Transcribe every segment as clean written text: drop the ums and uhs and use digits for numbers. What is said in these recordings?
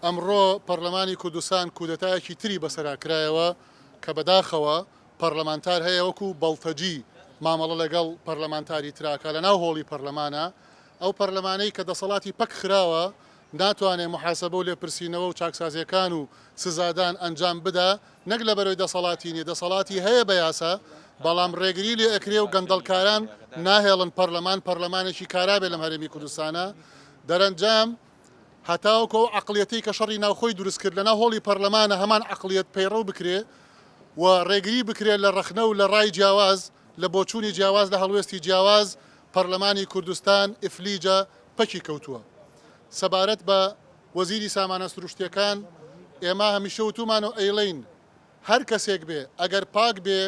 ئەمڕۆ پەڕلەمانی کوردستان کودەتایەکی تری بەسەرا کرایەوە کە بەداخەوە پەڕلەمانتار هەیە وەکو بەڵتەجی مامەڵە لەگەڵ پەڕلەمانتاری تراکا لەناو هۆڵی پەڕلەمانا ئەو پەڕلەمانەی کە دەسەڵاتی پەک خراوە ناتوانێ موحاسەبە و لێپرسینەوە و چاکسازیەکان و سزادان ئەنجام بدا نەک لەبەرەوەی دەسەڵاتی نیە دەسەڵاتی هەیە بە یاسا بەڵام ڕێگری لێ ئەکرێ و گەندەڵکاران ناهێڵن پەڕلەمان پەڕلەمانێکی کارا بێ لەم هەرێمی کوردستانا دەرەنجام هەتاوەکو ئەو عەقڵیەتەی کە شەڕی ناوخۆی دروست کرد لەناو هۆڵی پەڕلەمانە هەمان عەقڵیەت پەیڕەو بکرێ و ڕێگری بکرێ لە ڕەخنە و لە ڕای جیاواز لە بۆچوونی جیاواز لە هەڵوێستی جیاواز پەڕلەمانی کوردستان ئیفلیجە پەکی کەوتووە. سەبارەت بە وەزیری سامانە سروشتیەکان ئێمە هەمیشە وتومانە و ئەیڵێین هەر کەسێک بێ ئەگەر پاک بێ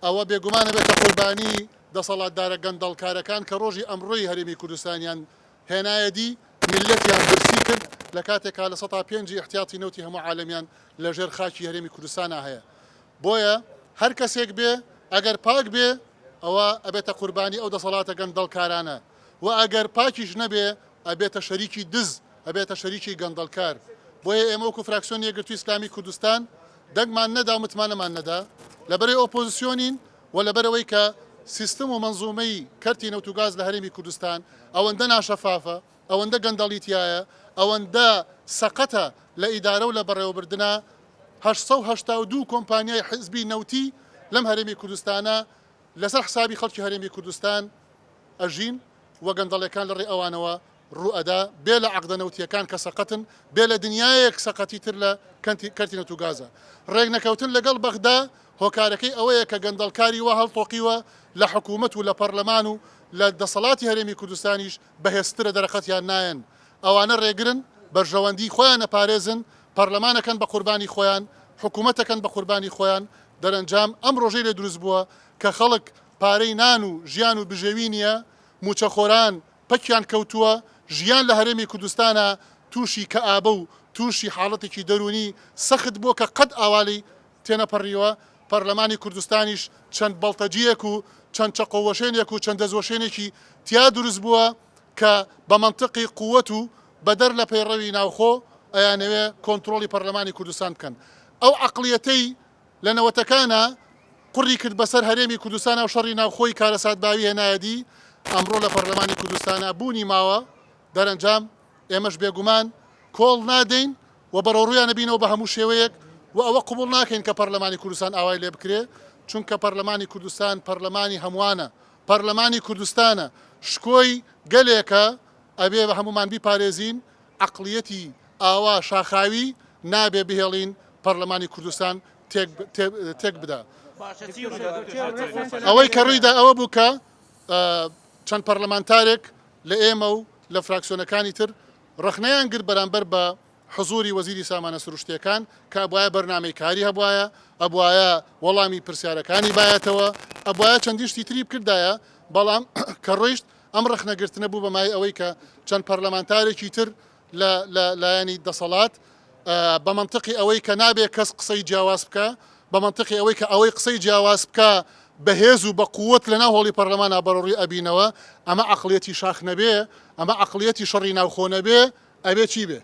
ئەوە بێگومان ئەبێتە قوربانی دەسەڵاتدارە گەندەڵکارەکان کە ڕۆژی ئەمڕۆی هەرێمی کوردستانیان هێنایە دی، میللەتیان برسی کرد لە کاتێکا لە سەتا پێنجی ئیحتیاتی نەوتی هەموو عالەمیان لە ژێر خاکی هەرێمی کوردستانا هەیە. بۆیە هەر کەسێک بێ ئەگەر پاک بێ ئەوە ئەبێتە قوربانی ئەو دەسەڵاتە گەندەڵکارانە و ئەگەر پاکیش نەبێ ئەبێتە شەریکی دز ئەبێتە شەریکی گەندەڵکار. بۆیە ئێمە وەکو فراکسیۆنی یەکگرتووی ئیسلامی کوردستان دەنگمان نەدا و متمانەمان نەدا لەبەرەی ئۆپۆزسیۆنین و لەبەرئەوەی کە سیستم و مەنزومەی کەرتی نەوت و گاز لە هەرێمی کوردستان ئەوەندە ناشەفافە، ئەوەندە گەندەڵی تیایە، ئەوەندە سەقەتە لە ئیدارە و لە بەڕێوەبردنا، 882 کۆمپانیای حزبی نەوتی لەم هەرێمی کوردستانە لەسەر حسابی خەڵکی هەرێمی کوردستان ئەژین و گەندەڵیەکان لە ڕێی ئەوانەوە ڕوو ئەدا، بێ لە عەقدە نەوتیەکان کە سەقەتن، بێ لە دنیایەک سەقەتی تر لە کەرتی نەوت و گازە. ڕێکنەکەوتن لەگەڵ بەغدا هۆکارەکەی ئەوەیە کە گەندەڵکاری وا هەڵتۆقیوە لە حکوومەت و لە پەڕلەمان و لە دەسەڵاتی هەرێمی کوردستانیش بەهێزترە دەرەقەتیان نایەن. ئەوانە ڕێگرن، بەرژەوەندیی خۆیان ئەپارێزن، پەڕلەمان ئەکەن بە قوربانی خۆیان، حکوومەت ئەکەن بە قوربانی خۆیان، دەرەنجام ئەم ڕۆژەی لێ دروست بووە کە خەڵک پارەی نان و ژیان و بژێوی نییە، مووچەخۆران پەکیان کەوتووە، ژیان لە هەرێمی کوردستانا تووشی کەئابە و تووشی حاڵەتێکی دەروونی سەخت بووە کە قەت ئاوا لێی تێنەپەڕیوە، پەرلەمانی کوردستانیش چەند بەڵتەجییەک و چەند چەقۆوەشێنێک و چەند دەستوەشێنێکی تیا دروست بووە کە بە مەنتقی قوت و بەدەر لە پەیڕەوی ناوخۆ ئەیانەوێ کۆنترۆڵی پەرلەمانی کوردستان بکەن. ئەو عەقڵیەتەی لە نەوەتەکانا قوڕی کرد بەسەر هەرێمی کوردستانا و شەڕی ناوخۆی کارەساتباوی هێنایە دی، ئەمڕۆ لە پەرلەمانی کوردستانا بوونی ماوە، دەرەنجام ئێمەش بێگومان کۆڵ نادەین و بەرەوڕوویان ئەبینەوە بە هەموو شێوەیەک و ئەوە قبوڵ ناکەین کە پەرلەمانی کوردستان ئاوای لێ بکرێ، چونکە پەرلەمانی کوردستان پەرلەمانی هەمووانە، پەرلەمانی کوردستانە، شکۆی گەلێکە ئەبێ هەموومان بیپارێزین، عەقڵیەتی ئاوا شاخاوی نابێ بهێڵین پەرلەمانی کوردستان تێک بدا. ئەوەی کە ڕوویدا ئەوە بوو کە چەند پەرلەمانتارێک لە ئێمە و لە فراکسیۆنەکانی تر ڕەخنەیان گرت بەرامبەر بە حزوری وەزیری سامانە سروشتیەکان کە ئەبوایە بەرنامەی کاری هەبوایە، ئەبوایە وەڵامی پرسیارەکانی بایەتەوە، ئەبوایە چەندین شتی تری بکردایە، بەڵام کە ڕۆیشت ئەم ڕەخنەگرتنە بوو بە مایەی ئەوەی کە چەند پەرلەمانتارێکی تر لە لە لایەنی دەسەڵات بە مەنتقی ئەوەی کە نابێ کەس قسەی جیاواز بکا، بە مەنتقی ئەوەی کە ئەوەی قسەی جیاواز بکا بە هێز و بە قووەت لە ناو هۆڵی پەرلەمانا بەرەوڕووی ئەبینەوە، ئەمە عەقڵیەتی شاخ نەبێ، ئەمە عەقڵیەتی شەڕی ناوخۆ نەبێ، ئەبێ چی بێ؟